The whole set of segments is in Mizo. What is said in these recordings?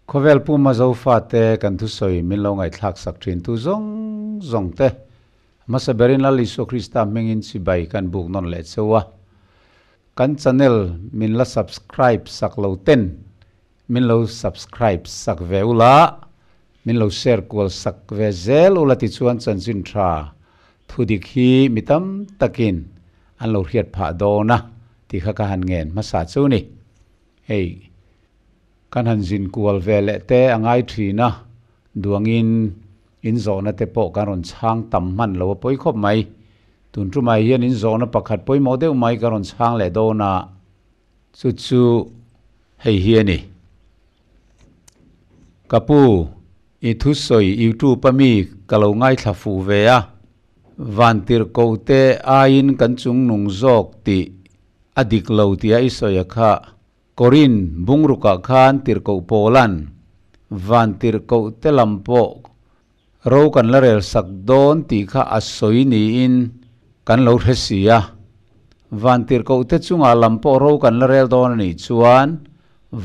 Khawvel puma Zofate kan thusawi min lo ngaihthlak sak thin tu zawng zawng te, hmasa berin Lal Isua Krista hmingin chibai kan buk nawn leh cheu a. Kan channel min la subscribe sak lo ten min lo subscribe sak ve ula, min lo share kual sak ve zel ula tichuan chanchin tha thudik hi mi tam takin an lo hriat phah dawn a tih kha ka han ngen hmasa chu ni. Hei. Kan han zin kual ve leh te a ngai thin a, duangin in zawhna te pawh kan rawn chhang tam hman lo a pawi khawp mai. Tun tumah hian in zawhna pakhat pawimawh deuh mai ka rawn chhang leh dawn a, chu chu hei hi a ni. Ka pu, i thusawi YouTube a mi ka lo ngaithla fuh ve a, Vantirhkoh te aiin kan chungnung zawk tih a dik lo tia i sawi a kha. Korin bungrukah khan tirhkoh Paula'n van tirhkoh te lam pawh ro kan la rel sak dawn tih kha a sawi niin kan lo hre si a. Van tirhkoh te chungah lam pawh ro kan la rel dawn a nih chuan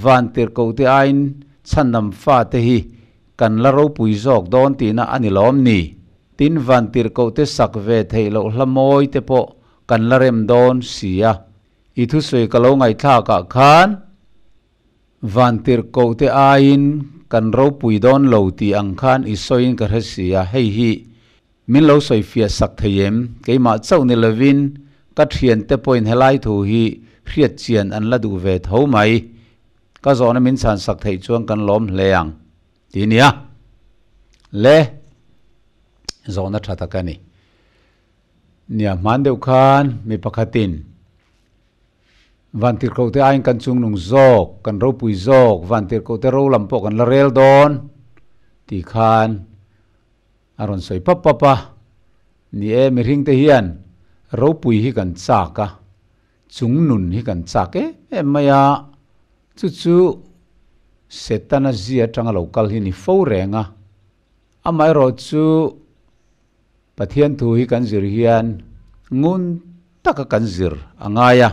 van tirhkoh te aiin chhandam fate hi kan la ropui zawk dawn tihna a ni lawm ni? Tin van tirhkoh te sak ve theih loh hla mawi te pawh kan la rem dawn si a. I thusawi ka lo ngaihthlak ah khan Vantirhkoh te aiin kan ropui dawn lo tih ang khan i sawiin ka hre si a, hei hi min lo sawi fiah sak thei em? Keimah chauh ni lovin ka thiante pawhin helai thu hi hriat chian an la duh ve tho mai. Ka zawhna min chhan sak theih chuan kan lawm hle ang ti nia. Le zawhna tha tak a ni. Nia, hman deuh khan mi pakhatin Vantirhkohte aiin kan chungnung zawk, kan ropui zawk, Vantirhkohte ro lam pawh kan la rel dawn tih khan a rawn sawi pap pap a. Ni e, mihringte hian ropui hi kan chak a, chungnun hi kan chak em em mai a, chu chu Setana zia atanga lo kal hi ni fo reng a. Amaherawhchu Pathian thu hi kan zir hian ngun taka kan zir a ngai a.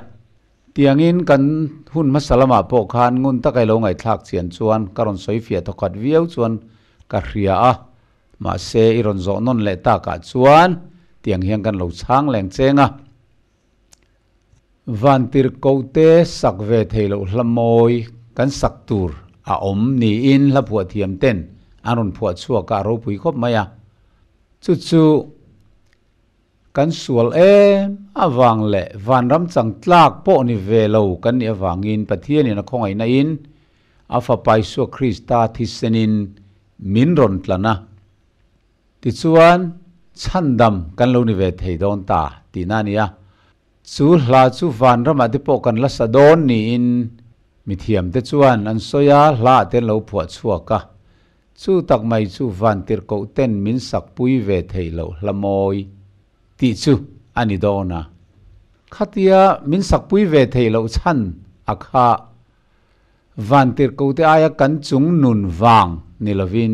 Tiangin kan hun hmasa lamah pawh khan ngun taka i lo ngaihthlak chian chuan ka rawn sawi fiah thawkhat viau chuan ka hria a, mahse i rawn zawh nawn leh takah chuan tiang hian kan lo chhang leng cheng a. Vantirhkohte sak ve thei loh hla mawi kan sak tur a awm niin hla phuah thiam ten an rawn phuah chhuak a, a ropui khawp mai a. Chu chu kan sual em avang leh vanram chang tlak pawh ni ve lo kan nih avangin Pathianin a khawngaihna in a Fapa Isua Krista thisenin min rawn tlan a. Tichuan chhandam kan lo ni ve thei dawn ta tihna a ni a. Chu hla chu vanramah te pawh kan la sa dawn niin mithiamte chuan an sawi a, hlaah te an lo phuah chhuak a. Chu tak mai chu vantirhkoh ten min sakpui ve theih loh hla mawi tih chu a ni dawn a. Khatia min sakpui ve theih loh chhan a kha vantirhkoh te aia kan chung nun vang ni lovin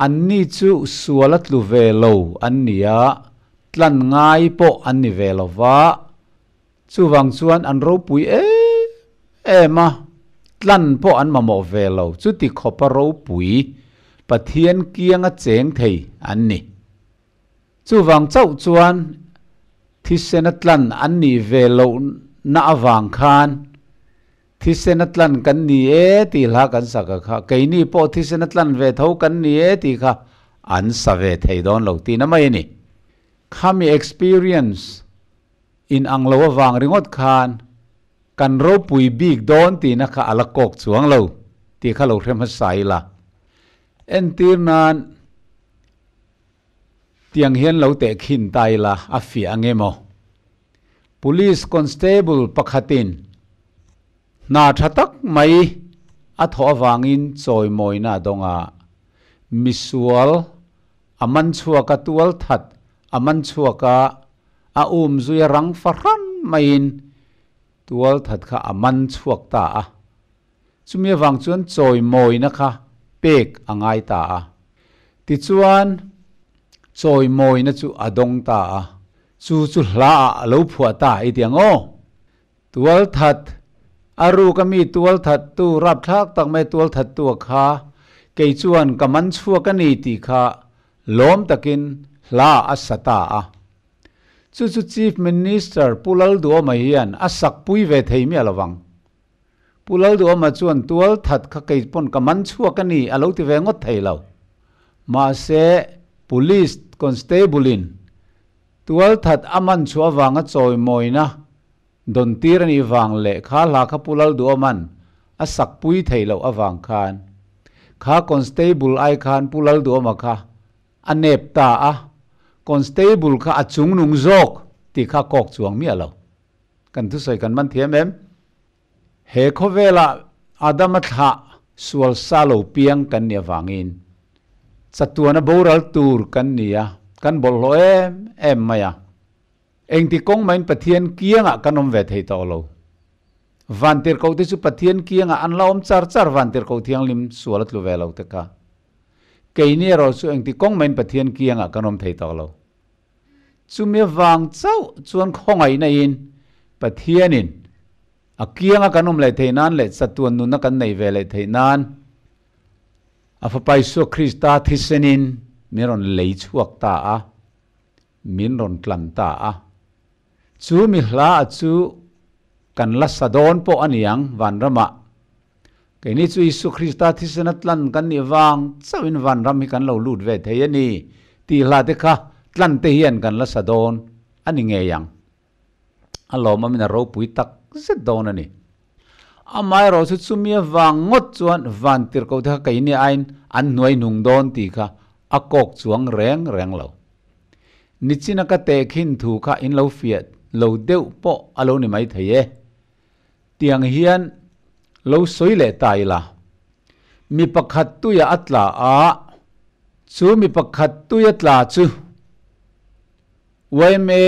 anni chu sual a tlu ve lo an ni a, tlan ngai pawh an ni ve lo va. Chuvang chuan an ropui em em a, tlan pawh an mamawh ve lo, chuti khawpa ropui Pathian kianga cheng thei an ni. Chuvang chauh chuan thisena tlan an nih ve lohna avang khan thisena tlan kan ni e tih hla kan sak a kha, keini pawh thisena tlan ve tho kan ni e tih kha an sa ve thei dawn lo tihna mai a ni. Khami experience In ang lo avang ringawt khan kan ropui bik dawn tihna kha a la kawk chuang lo tih kha lo hre hmasa ila. Entir nan tiang hian lo tehkhin ta ila a fiah ang emaw? Police constable pakhatin hna tha tak mai a thawh avangin chawimawina a dawng a, misual a man chhuak a tual that a man chhuak a, A um zui a rang fahran maiin tual that kha a man chhuak ta a. Chumi avang chuan chawimawina kha pek a ngai ta a. Tichuan, chawimawina chu a dawng ta a. Chu chu hla ah a lo phuah ta i ti ang aw. Tual that. A ruk a mi tualthattu rapthlak tak mai tualthattua kha kei chuan ka man chhuak a ni tih kha lawm takin hla a sa ta a. Chu chu Chief Minister Pu Lalduhoma hian a sakpui ve thei miah lovang. Pu Lalduhoma chuan tualthat kha kei pawn ka man chhuak a ni a lo ti ve ngawt thei lo. Mahse Police Constable-in tualthat a man chhuah avanga chawimawina Dawn tir a nih vang leh kha hla kha Pu Lalduhawman a sak pui theih loh avang khan kha Constable ai khan Pu Lalduhawma kha a nep ta a, Constable kha a chungnung zawk tih kha a kawk chuang miah lo. Kan thusawi kan man thiam em? He khawvelah Adama thlah sual sa lo piang kan nih avangin chatuana boral tur kan ni a, kan bawlhhlawh em em mai a. Engti kawng mahin Pathian kiangah kan awm ve thei tawh lo. Vantirhkoh te chu Pathian kiangah an la awm char char Vantirhkoh Thianghlim sual a tlu ve lo te kha. Keini erawh chu engti kawng mahin Pathian kiangah kan awm thei tawh lo. Chumi avang chauh chuan khawngaihna in Pathianin a kianga kan awm leh theih nan leh chatuan nunna kan neih ve leh theih nan a Fapa Isua Krista thisenin min rawn lei chhuak ta a. Min rawn tlan ta a. Chu mi hla a chu kan la sa dawn pawh a niang vanramah. Keini chu Isu Krista thisena tlan kan nih vang chauhin vanram hi kan lo lut ve thei a ni tih hla te kha tlan te hian kan la sa dawn a ni ngei ang. A lawmawmin a ropui tak zet dawn a ni. Amaherawh chu chumi avang ngawt chuan vantirhkoh te kha keini aiin an hnuai hnung dawn tih kha a kawk chuang reng reng lo. Nichina ka tehkhin thu kha in lo fiah lo deuh pawh a lo ni mai thei e. Tiang hian lo sawi leh ta ila. Mi pakhat tuia a tla a, chu mi pakhat tuia tla chu yma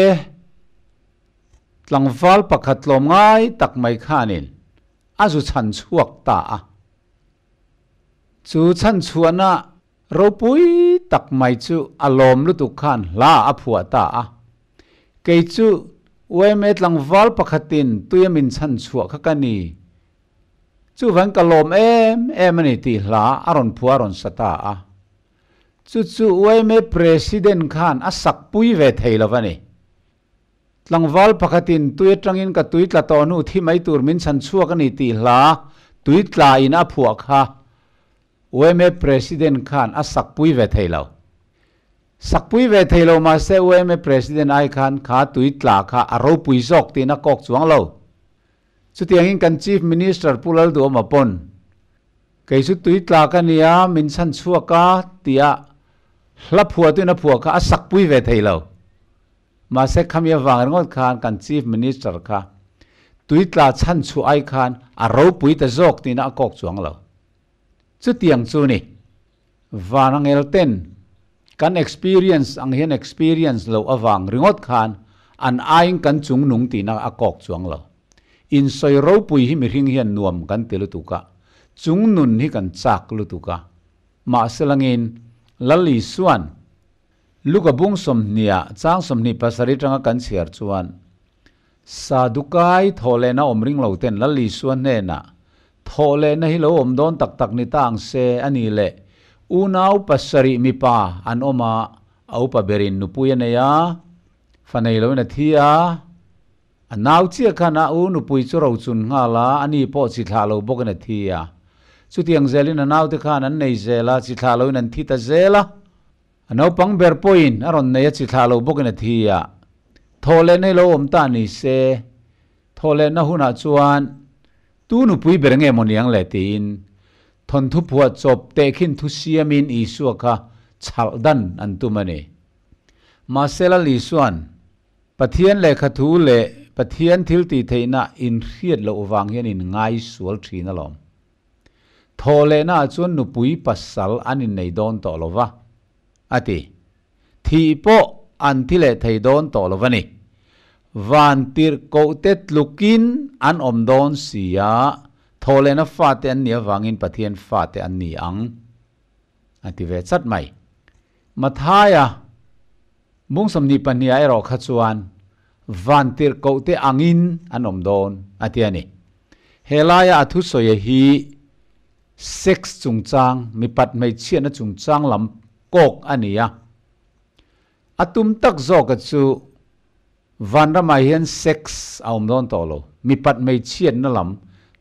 tlangval pakhat tlawm ngai tak mai khanin a zu chhan chhuak ta a. Chu chhan chhuahna ropui tak mai chu a lawm lutuk khan hla a phuah ta a. Kei chu yma tlangval pakhatin tuia min chhan chhuah kha ka ni. Chuvang ka lawm em em a ni tih hla a rawn phuah a rawn sa ta a. Chu chu yma President khan a sakpui ve thei lo a ni. Tlangval pakhatin tui atangin ka tui tla tawh hnu thi mai tur min chhan chhuak a ni tih hla tui tla in a phuah kha yma President khan a sakpui ve thei lo. Sakpui ve thei lo mahse yma President ai khan kha tui tla kha a ropui zawk tiin a kawk chuang lo. Chutiangin kan Chief Minister Pu Lalduhawma pawn, Kei chu tui tla ka nia, min chhan chhuak a, tia hla phuahtuin a phuah kha a sakpui ve thei lo. Mahse khami avang ringawt khan kan Chief Minister kha tui tla chhan chhuah ai khan a ropui ta zawk tiin a kawk chuang lo. Chutiang chu ni. Van angel ten kan experience ang hian experience loh avang ringawt khan an aiin kan chung nung tihna a kawk chuang lo. Insawi ropui hi mihring hian nuam kan ti lutuk a, chung nun hi kan chak lutuk a. Mahse langin Lal Isuan Luka bung sawmhniah chang 27 tanga kan chhiar chuan Sadukai thawhlehna awm ring lo ten Lal Isua hnenah thawhlehna hi lo awm dawn tak tak ni ta ang se a ni le. Unau pasarih mipa an awm a, a upa berin nupui a nei a, fa nei loin a thi a, a nau chiah khan a u nupui chu rochun nghal a, a ni pawh chi thlah lo bawkin a thi a. Chutiang zelin a naute khan an nei zel a, chi thlah loin an thi ta zel a. A naupang ber pawhin a rawn nei a chi thlah lo bawkin a thi a. Thawhlehna hi lo awm ta ni se, thawhlehna hunah chuan tu nupui ber nge maw niang le tiin thawnthu phuah chawp tehkhin thu siamin Isua kha chhalh dan an tum a ni. Mahse Lal Isua'n Pathian lehkha thu leh Pathian thil tih theihna inhriat loh vang hian in ngai sual thin alawm. Thawhlehnaah chuan nupui pasal an innei dawn tawh lo va, a ti. Thih pawh an thi leh thei dawn tawh lo va ni. Van tirhkohte tlukin an awm dawn si a, thawhlehna fate an nih avangin Pathian fate an ni ang, a ti ve chat mai. Mathaia bung 22 ah erawh kha chuan van tirhkohte angin an awm dawn, a ti a ni. Helaia a thusawi hi sex chungchang, mipat hmeichhiatna chungchang lam kawk a ni a. A tum tak zawka chu vanramah hian sex a awm dawn tawh lo, mipat hmeichhiatna lam,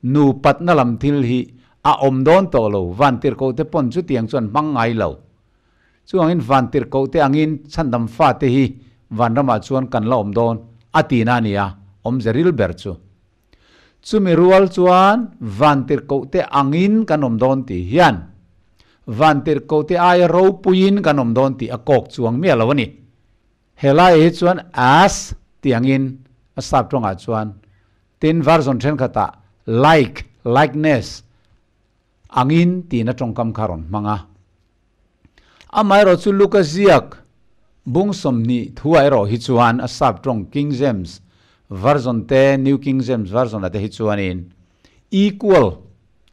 nupatna lam thil hi a awm dawn tawh lo, vantirhkohte pawn chutiang chuan hmang ngai lo. Chuvangin vantirhkohte angin chhandam fate hi vanramah chuan kan la awm dawn a tihna a ni a, awmze ril ber chu. Chumi rual chuan vantirhkohte angin kan awm dawn tih hian vantirhkohte aia ropuiin kan awm dawn tih a kawk chuang miah lo a ni. Helaiah hi chuan as tih angin a sap tawngah chuan tin version thenkhatah like, likeness, angin tihna tawngkam kha rawn hmang a. Amaherawh chu Luka ziak bung 20 thuah erawh hi chuan a sap tawng King James Version te New King James Version-ah te hi chuanin equal,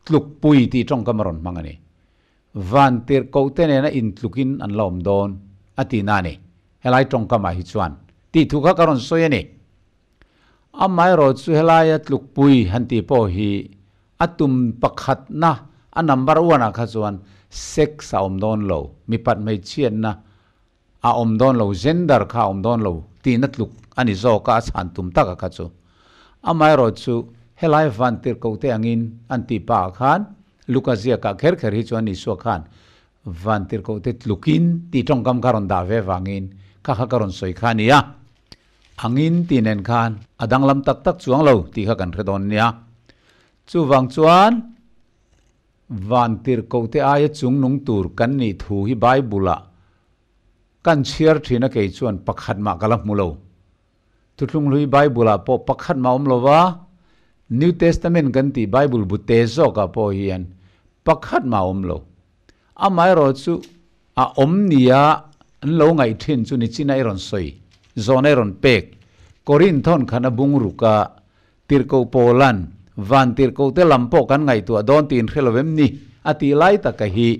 tlukpui tih tawngkam a rawn hmang a ni. Van tirhkohte nena intlukin an la awm dawn a tihna a ni. Helai tawngkamah hi chuan tih thu kha ka rawn sawi a ni. Amaherawh chu helaia tlukpui han tih pawh hi a tum pakhatna, a number one ah kha chuan sex a awm dawn lo, mipat hmeichhiatna a awm dawn lo, gender kha a awm dawn lo tihna tluk a ni zawk a, a chhan tum taka kha chu. Amaherawh chu helai vantirhkohte angin an tih paah khan Luka ziakah kher kher hi chuan Isua khan vantirhkohte tlukin tih tawngkam kha rawn dah ve vangin kha kha ka rawn sawi kha a ni a. Angin tih nen khan a danglam tak tak chuang lo tih kha kan hre dawn nia. Chuvang chuan vantirhkohte aia chungnung tur kan nih thu hi Bible-ah kan chhiar thin a kei chuan pakhat mah ka la hmu lo. Thuthlunghlui Bible-ah pawh pakhat mah awm lo va, New Testament kan tih Bible bu te zawkah pawh hian pakhat mah awm lo. Amaherawhchu a awm nia an lo ngaih thin chu nichina i rawn sawi, zawhna i rawn pek. Korinth thawn khan a bung ruk a, Tirhkoh Paula'n van tirhkohte lam pawh kan ngaihtuah dawn tiin hre lo em ni? a tih lai taka hi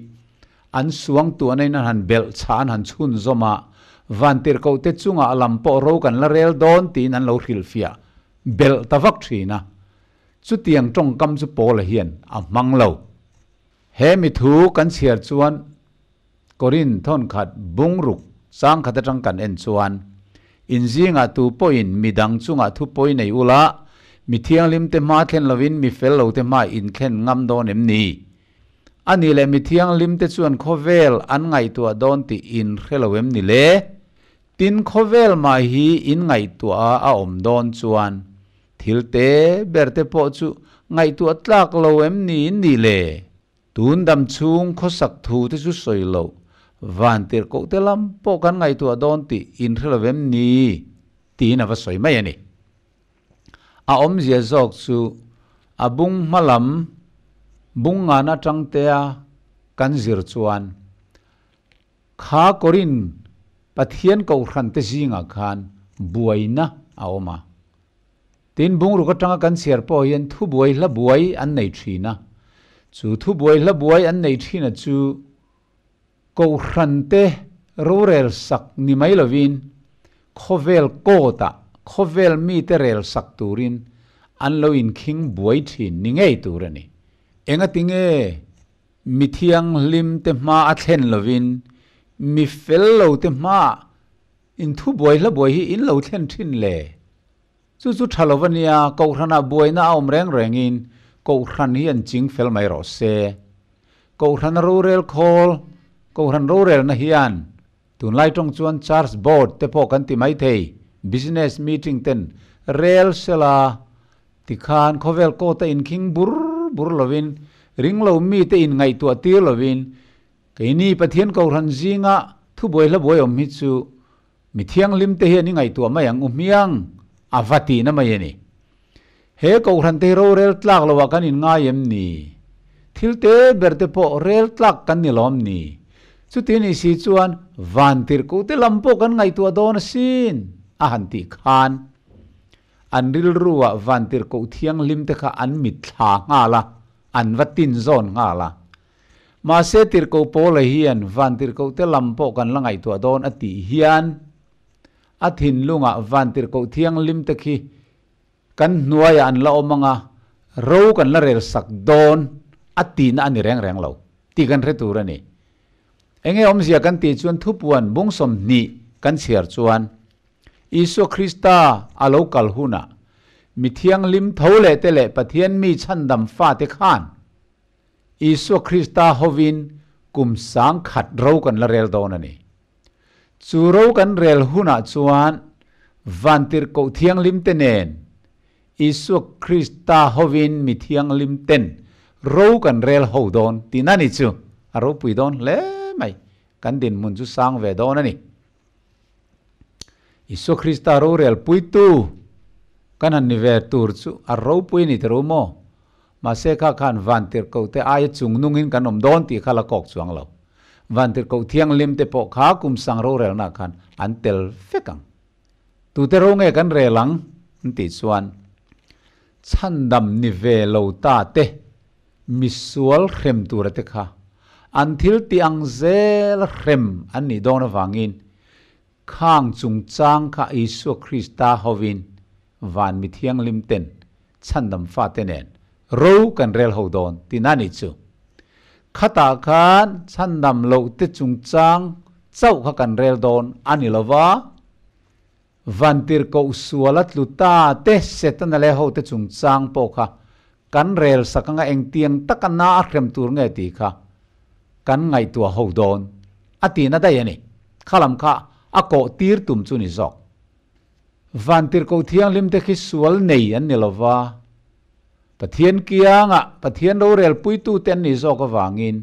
an suangtuahna in an han belh chhah an han chhunzawm a, van tirhkohte chungah lam pawh ro kan la rel dawn tiin an lo hrilhfiah belh ta vak thin a. Chutiang tawngkam chu Paula hian a hmang lo. He mi thu kan chhiar chuan Korinth thawnkhat bungruk changkhat atang kan en chuan, In zingah tu pawhin mi dang chungah thu pawi nei ula, mi thianghlimte hma thlen lovin mi fel lote hma inthlen ngam dawn em ni? A nih leh mi thianghlimte chuan khawvel an ngaihtuah dawn tih in hre lo em ni le? Tin, khawvel mah hi in ngaihtuah a a awm dawn chuan Thil te ber te pawh chu ngaihtuah tlak lo em ni in nih le? Tun dam chhung khawsak thu te chu sawi loh, van tirhkoh te lam pawh kan ngaihtuah dawn tih in hre lo em ni? tiin a va sawi mai a ni. A awmzia zawk chu a bung hma lam bung ngan atang tea kan zir chuan kha Korin Pathian kohhran te zingah khan buaina a awm a. Tin, bungruk atanga kan chhiar pawh hian thubuai hla buai an nei thin a. Chu thubuai hla buai an nei thin a chu kohhrante rorel sak ni mai lovin khawvel court ah khawvel mite rel sak turin an lo inkhing buai thin ni ngei tur a ni. Engatinge mi thianghlim te hma a thlen lovin mi fel lo te hmaah In thu buai hla buai hi in lo thlen thin le. Chu chu tha lo va nia, Kohhranah buaina a awm reng rengin Kohhran hi an ching fel mai rawh se. Kohhran rorel khawl, Kohhran rorelna hian tunlai tawng chuan Church Board te pawh kan ti mai thei, Business meeting ten rel sela tikhan khawvel kawta inkhing bur bur lovin ringlo mite inngaihtuah tir lovin Keini Pathian Kohhran zinga thubuai hla buai awm hi chu mi thianghlim te hian i ngaihtuah mai ang u hmiang a va tihna mai a ni. He Kohhran te hi rorel tlak loah kan inngai em ni? Thil te ber te pawh rel tlak kan ni lawm ni? Chuti ni si chuan van tirhkoh te lam pawh kan ngaihtuah dawn asin a han tih khan an rilruah van tirhkoh thianghlim te kha an mitthla nghal a, an va tin zawn nghal a. Mahse tirhkoh Paula hian van tirhkohte lam pawh kan la ngaihtuah dawn a tih hian a thinlungah van tirhkoh thianghlimte khi kan hnuaiah an la awm ang a, Ro kan la rel sak dawn a tihna a ni reng reng lo tih kan hre tur a ni. Enge awmzia kan tih chuan thupuan bung 20 kan chhiar chuan Isua Krista a lo kal hunah mi thianghlim tho leh te leh Pathian mi chhandam fate khan Isua Krista hovin kum 1000 ro kan la rel dawn a ni. Chu ro kan rel hunah chuan vantirhkoh thianghlim te nen Isua Krista hovin mi thianghlim ten ro kan rel ho dawn tihna ni chu a ropui dawn hle mai. Kan dinhmun chu sang ve dawn a ni. Isua Krista rorel puitu kan han ni ve tur chu a ropui a ni ta ro maw? Mahse kha khan vantirhkoh te aia chung nungin kan awm dawn tih kha la kawk chuang lo. Vantirhkoh thianghlim te pawh kha kum sang rorelnaah khan an tel vek ang. Tute ro nge kan rel ang? An tih chuan chhandam ni ve lo ta te, misual hrem tura te kha an thil tih ang zel hrem an nih dawn avangin khang chungchang kha Isua Krista hovin van mi thianghlim ten chhandam fate nen ro kan rel ho dawn tihna ni chu. Khatah khan chhandam loh te chungchang chauh kha kan rel dawn a ni lova, vantirhkoh suala tlu ta te Setana leh ho te chungchang pawh kha kan rel sak anga engtiang taka na a hrem tur nge tih kha kan ngaihtuah ho dawn a tihna daih a ni. Khalam kha a kawh tir tum chu ni zawk. Vantirhkoh thianghlim te khi sual nei an ni lova, Pathian kiangah Pathian rorel puitute an nih zawk avangin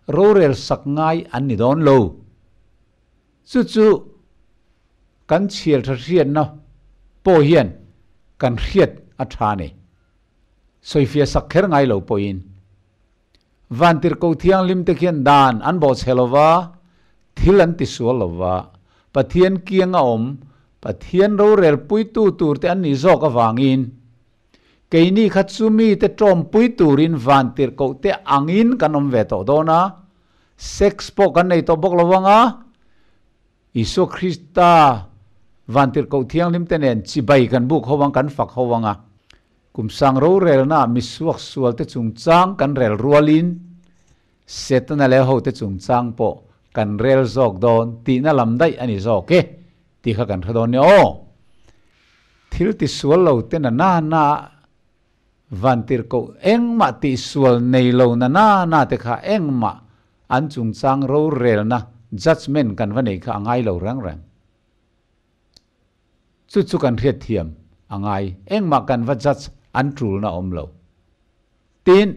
rorel sak ngai an ni dawn lo. Chu chu kan chhiar tha hriatna pawh hian kan hriat a tha a ni. Sawifiah sak kher ngai lo pawhin Vantirhkoh thianghlim te khian dan an bawhchhe lova, thil an tisual lova, Pathian kiang a awm, Pathian rorel puitu tur te an nih zawk avangin keini kha chumi te tawmpui turin vantirhkoh te angin kan awm ve tawh dawn a, sex pawh kan nei tawh bawk lo anga, Isua Krista vantirhkoh thianghlim te nen chibai kan buk ho ang, kan fak ho anga. Kum sang rorelna misuak sual te chungchang kan rel rualin Setana leh ho te chungchang pawh kan rel zawk dawn tihna lam daih a ni zawk e tih kha kan hre dawn nia aw. Thil tisual lo te na na na vantirhkoh engmah tihsual nei lo na na na te kha engmah an chungchang rorelna judgement kan va nei kha a ngai lo reng reng. Chu chu kan hriat thiam a ngai. Engmah kan va judge an tulna awm lo. Tin,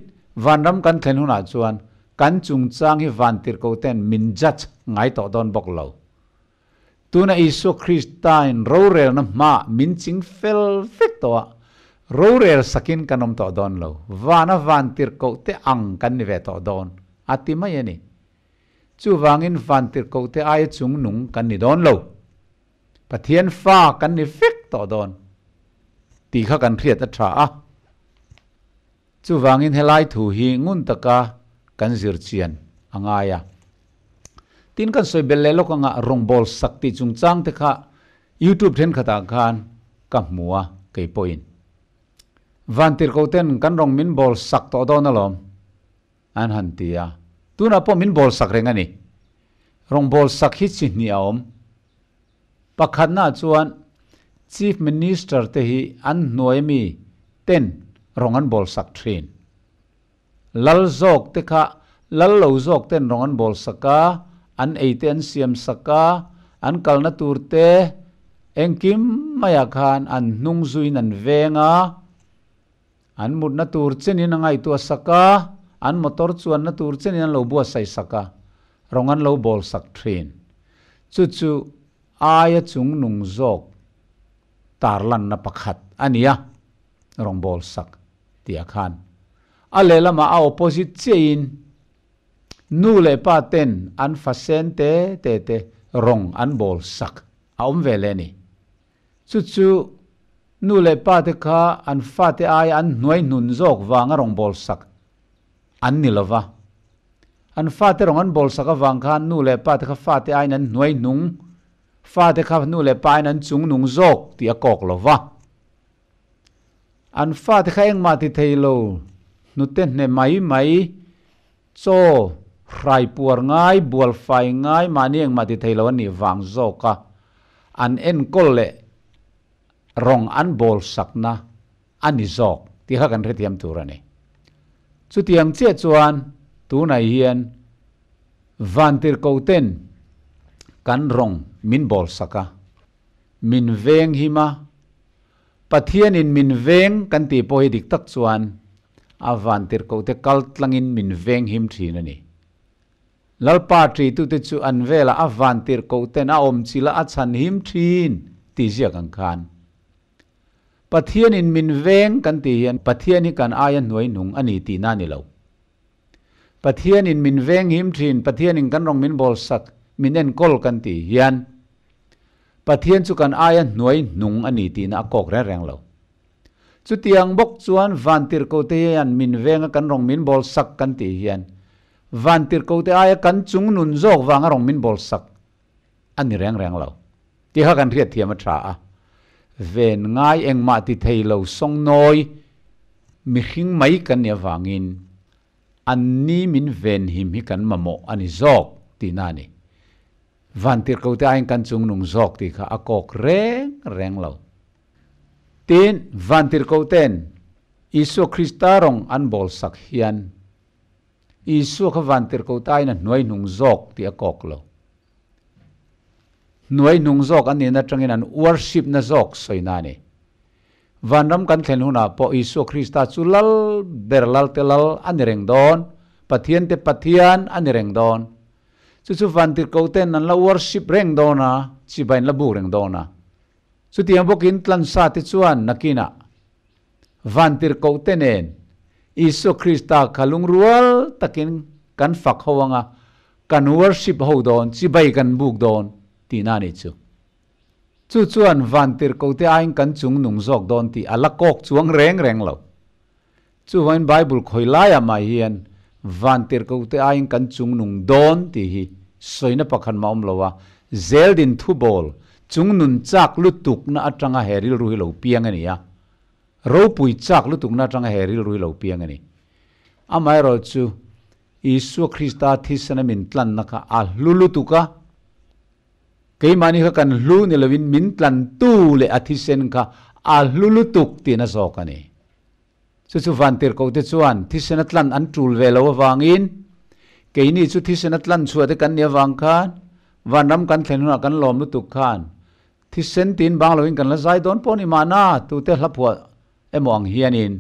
vanram kan thlen hunah chuan kan chungchang hi vantirhkoh ten min judge ngai tawh dawn bawk lo. Tuna Isua Kristain rorelna hmaah min ching fel vek tawh a, rorel sakin kan awm tawh dawn lo. Vana vantirhkoh te ang kan ni ve tawh dawn, a ti mai a ni. Chuvangin vantirhkoh te aia chungnung kan ni dawn lo. Pathian fa kan ni vek tawh dawn tih kha kan hriat a tha a. Chuvangin helai thu hi ngun taka kan zir chian a ngai a. Tin kan sawi belh leh lawk anga rawngbawl sak tih chungchang te kha YouTube thenkhatah khan ka hmu a kei pawhin. Vantirhkoh ten kan rawng min bawl sak tawh dawn alawm. An han ti a, tunah pawh min bawl sak reng a ni. Rawngbawl sak hi chi hnih a awm. Pakhatnaah chuan Chief Minister te hi an hnuai ami ten rawng an bawl sak thin. Lal zawk te kha lal lo zawk ten rawng an bawl sak a, an ei te an siam sak a, an kalna tur te engkim maiah khan an hnung zuiin an veng a, An mutna tur chenin a ngaihtuah sak a, an motor chuanna tur chenin an lo buatsaih sak a, rawng an lo bawl sak thin. Chu chu aia chung nung zawk tarlanna pakhat a ni a, rawng bawl sak tih a khan. A lehlamah a opposite chiahin nu leh pa ten an fa sen te te te rawng an bawl sak a awm ve leh a ni. Chu chu nu leh pa te kha an fate aia an hnuai hnun zawk vanga rawn bawl sak an ni lo va. An fate rawn an bawl sak avang khan nu leh pa te kha fate aiin an hnuai hnung, fate kha nu leh pa aiin an chung nung zawk tih a kawk lo va. An fate kha engmah ti thei lo, hnute hne mai mai, chaw hrai puar ngai, bual fai ngai, mahni engmah ti thei lo an nih vang zawk a, an enkawl leh rawng an bawl sakna a ni zawk tih kha kan hrethiam tur a ni. Chutiang chiah chuan tunah hian Vantirhkoten kan rawng min bawl sak a, min veng him a, Pathianin min veng kan tih pawh hi dik tak chuan a Vantirhkote kal tlangin min veng him thin a ni. Lalpa ṭitute chu an velah a Vantirhkoten a awm chilh a, a chhan him thin tih ziak ang khan. Pathianin min veng kan tih hian Pathian hi kan aia hnuai hnung a ni tihna a ni lo. Pathianin min veng him thin, Pathianin kan rawng min bawl sak, min enkawl kan tih hian Pathian chu kan aia hnuai hnung a ni tihna a kawk reng reng lo. Chutiang bawk chuan Vantirhkote hian min venga kan rawng min bawl sak kan tih hian Vantirhkote aia kan chung nun zawk vanga rawng min bawl sak a ni reng reng lo tih kha kan hriat thiam a tha a. Ven ngai engmah ti thei lo sawngnawi mihring mai kan nih avangin an ni min venhim hi kan mamawh a ni zawk tihna a ni. Vantirhkote aiin kan chungnung zawk tih kha a kawk reng reng lo. Tin, Vantirhkote'n Isua Krista rawng an bawl sak hian Isua kha vantirhkoh tain a hnuai hnung zawk tih a kawk lo. Hnuai hnung zawk an nihna atangin an worship na zawk sawina a ni. Vanram kan thlen hunah pawh Isua Krista chu lal ber lal te lal a ni reng dawn, Pathian te Pathian a ni reng dawn. Chu chu vantirhkoh ten an la worship reng dawn a, chibai an la buk reng dawn a. Chutiang bawkin tlansa te chuan nakinah Vantirhkohte nen Isua Krista kha lungrual takin kan fak ho anga, kan worship ho dawn, chibai kan buk dawn tihna a nih chu. Chu chuan Vantirhkohte aiin kan chung nung zawk dawn tih a la kawk chuang reng reng lo. Chuvangin Bible khawi laiah mah hian Vantirhkohte aiin kan chung nung dawn tih hi sawina pakhat mah awm lo a, zeldin thubawl chung nun chak lutukna atanga he rilru hi lo piang a ni a, ropui chak lutukna atanga he rilru hi lo piang a ni. Amaherawhchu, Isua Krista thisena min tlanna kha a hlu lutuk a, keimahni kha kan hlu ni lovin min tlantu leh a thisen kha a hlu lutuk tihna zawk a ni. Chu chu Vantirhkohte chuan thisen a tlan an tul ve lo avangin keini chu thisen a tlan chhuah te kan nih avang khan vanram kan thlen hunah kan lawm lutuk khan thisen tiin bang loin kan la zai dawn pawh ni mahna tute hla phuah emaw ang hianin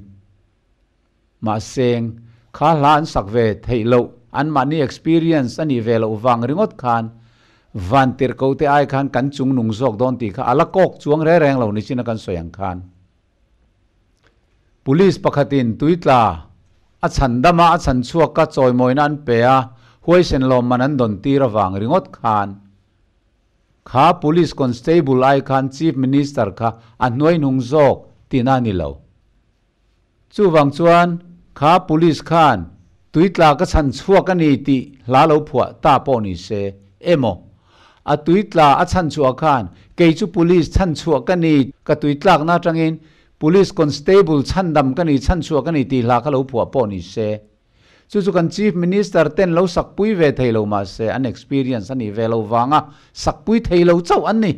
mahseng kha hla an sak ve theih loh anmahni experience a nih ve loh vang ringawt khan Vantirhkohte ai khan kan chungnung zawk dawn tih kha a la kawk chuang reng reng lo nichin a kan sawi ang khan. Police pakhatin tuitla a chhan dama a chhan chhuak ka chawimawina an pe a, huaisen lawmman an dawn tir avang ringawt khan kha Police Constable ai khan Chief Minister kha a hnuaihnung zawk tihna a ni lo. Chuvang chuan kha Police khan tuitla ka chhan chhuak a ni tih hla lo phuah ta pawh ni se emaw a tuitla a chhan chhuah khan kei chu Police chhan chhuah ka ni, ka tuitlakna atangin Police Constable chhandam ka ni, chhan chhuah ka ni tih hla kha lo phuah pawh ni se. Chu chu kan Chief Minister ten lo sakpui ve thei lo mahse an experience a nih ve lo vanga sakpui thei lo chauh an ni.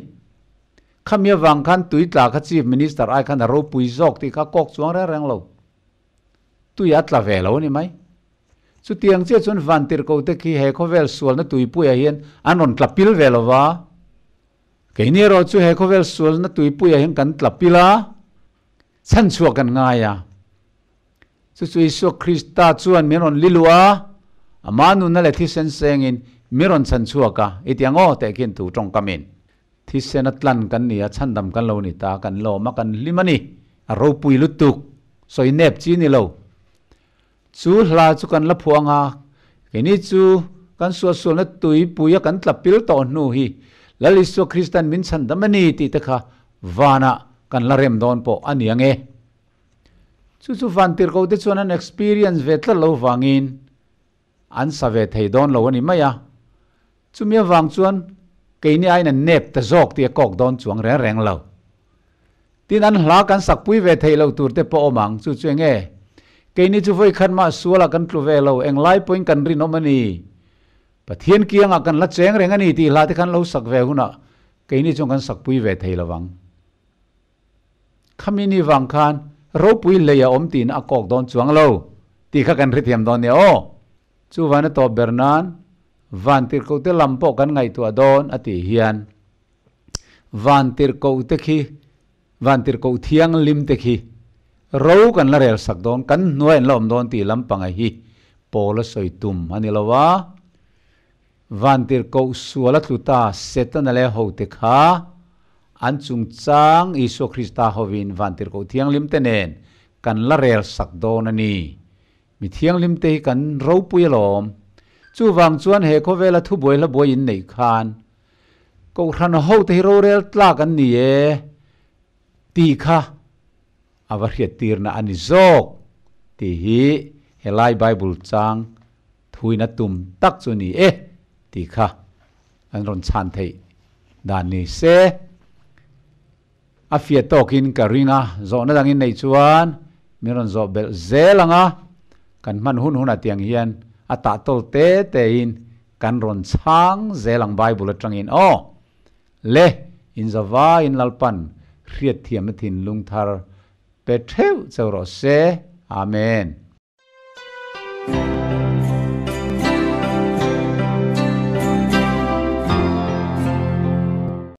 Khami avang khan tuitla kha Chief Minister ai khan a ropui zawk tih kha kawk chuang reng reng lo. Tui a tla ve lo a ni mai. Chutiang chiah chuan Vantirhkohte khi he khawvel sualna tuipuiah hian an rawn tla pil ve lo va. Keini erawh chu he khawvel sualna tuipuiah hian kan tla pil a, chhanchhuah kan ngai a. Chu chu Isua Krista chuan min rawn li luh a, ama nunna leh thisen sengin min rawn chhanchhuak a, i ti ang aw teh khian thu tawngkamin. Thisen a tlan kan ni a, chhandam kan lo ni ta, kan lawm a, kan hlim a ni. A ropui lutuk, sawi nep chi ni lo. Chu hla chu kan la phuah ang a, keini chu kan suahsualna tuipui a kan tla pil tawh hnu hi Lal Isua Krista'n min chhandam a ni tih te kha vanah kan la rem dawn pawh a ni ang e. Chu chu vantirhkoh te chuan an experience ve tlat lo vangin an sa ve thei dawn lo a ni mai a. Chumi avang chuan keini aiin an nep ta zawk tih a kawk dawn chuang reng reng lo. Tin an hla kan sakpui ve theih loh tur te pawh awm ang, chu chu enge? Keini chu vawi khat mah sualah kan tlu ve lo, englai pawhin kan rinawm a ni. Pathian kiangah kan la cheng reng a ni tih hla te khan lo sak ve hunah keini chuan kan sakpui ve thei lo vang. Khami ni vang khan ropui hlei a awm tiin a kawk dawn chuang lo tih kha kan hrethiam dawn nia aw. Chuvan a tawp ber nan Vantirhkohte lam pawh kan ngaihtuah dawn a tih hian Vantirhkohte khi Vantirhkoh thianghlim te khi ro kan la rel sak dawn, kan hnuai an la awm dawn tih lampanga hi Paula sawi tum a ni lo a. Vantirhkoh sual a tlu ta Setana leh hote kha an chungchang Isua Krista hovin Vantirhkoh thianghlim te nen kan la rel sak dawn a ni. Mi thianghlim te hi kan ropui alawm. Chuvang chuan he khawvela thubuai hlabuai in neih khan Kohhran hote hi rorel tlak an ni e tih kha a va hriattirna a ni zawk tih hi helai Bible chang thuin a tum tak chu a ni e tih kha an rawn chhan theih dan ni se. A fiah tawkin ka ring a, zawhna dangin neih chuan min rawn zawh belh zel ang a, kan hman hun hunah tiang hian a tah tawl te tein kan rawn chhang zel ang Bible atangin aw. Le, inzavaiin Lalpan hriatthiamna thinlung thar pe theuh cheu rawh se. Amen.